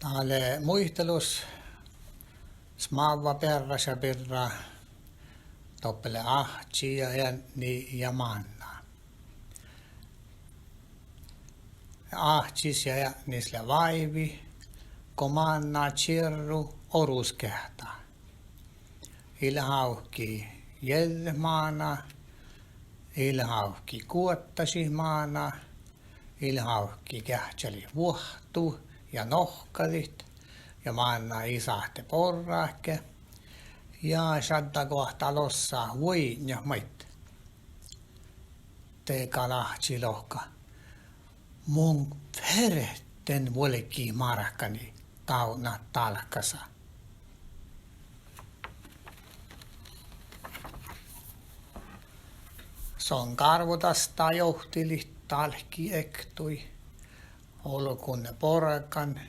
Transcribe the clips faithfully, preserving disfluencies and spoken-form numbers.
Dat lea muitalus smávva bearraša birra, doppe lea áhčči ja eadni ja mánná. Áhčis ja eadnis lea váivi go mánná čierru oruskeahttá. Ii leat ávki jeđđet máná, ii leat ávki guottašit máná, ii leat ávki geahččalit vuohtu ja nohkadit, ja mánná ii sáhte borrat ge. Ja šaddagoahtá lossat vuoiŋŋat maid. De gal áhčči lohká: Mun ferten vuolgit márkanii gávdnat dálkasa. Son gárvodassá johtilit dálkki ektui, olgun borgan,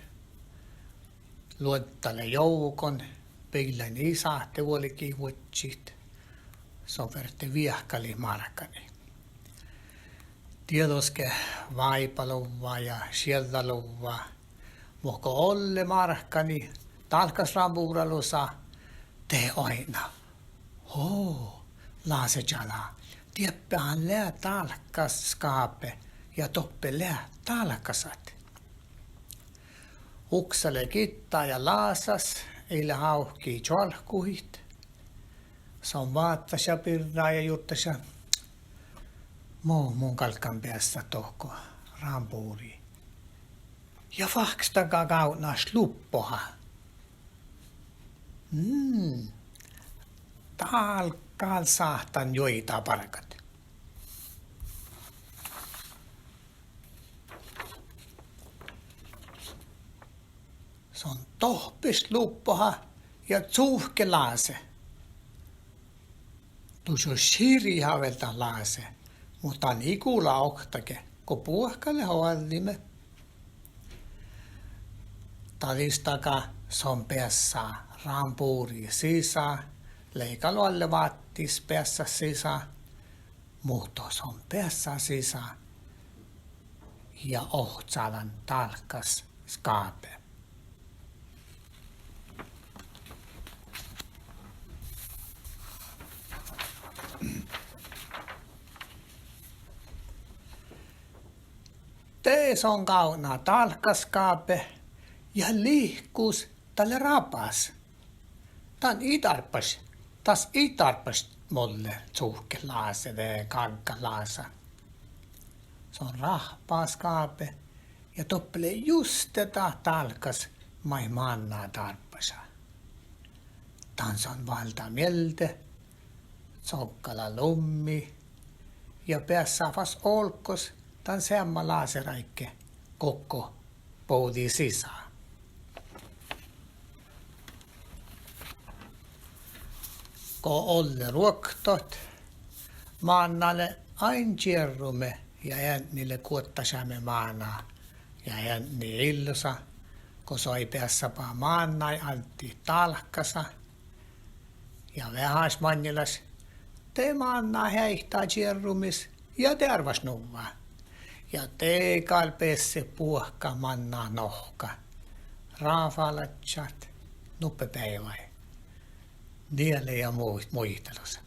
luodda lea jovgon, biillain ii sáhte vuolgit vuodjit. Son ferte viehkalit márkanii. Dieđusge váibáluvvá ja šieđđáluvvá, muhto go olle márkanii dálkasrámbuvralusa, de oaidná: Ó, láse čađa, dieppe han lea dálkkasskábe ja doppe leat dálkasat. Uksa lea gitta ja lásas, ii leat ávki čoalkkuhit. Son váccaša birra ja jurddaša: Mo mun galggan beassat dohko rámbuvrii. Ja fáhkkestaga gávdnat sluppoha. Mm, dál gal sáhtán juoidá bargat. Son dohppet sluppoha ja cuvke láse. Dušše širjá vel dat láse, muhto dan ii gula oktage go buohkat leat oađđimet. Dađistaga son beassá rámbuvrii sisa, lei gal oalle váttis beassat sisa, muhto son beassá sisa ja ohcá dan dálkkasskábe. De son gávdná dálkkasskábe ja lihkus dat lea rabas. Dan ii dárbbaš, das ii dárbbaš molle cuvkket láse de gággat lása. Son rahpá skábe ja doppe lea juste dat dálkkas maid mánná dárbbaša. Dan son váldá mielde, coggalá lummi ja beassá fas olggos dan seamma láseráigge gokko bođii sisa. Go olle ruoktot, mánná lea ain čierrume ja eadni lea guottašame máná. Ja eadni illosa, go soai beassaba mánnái addit dálkkasa. Ja veaháš maŋŋelaš de mánná heaitá čierrumis ja dearvvašnuvvá. Ja de gal besse buohkat mannat nohka, ráfálaččat, nuppe beaivái. Nie lea mu-, muitalus.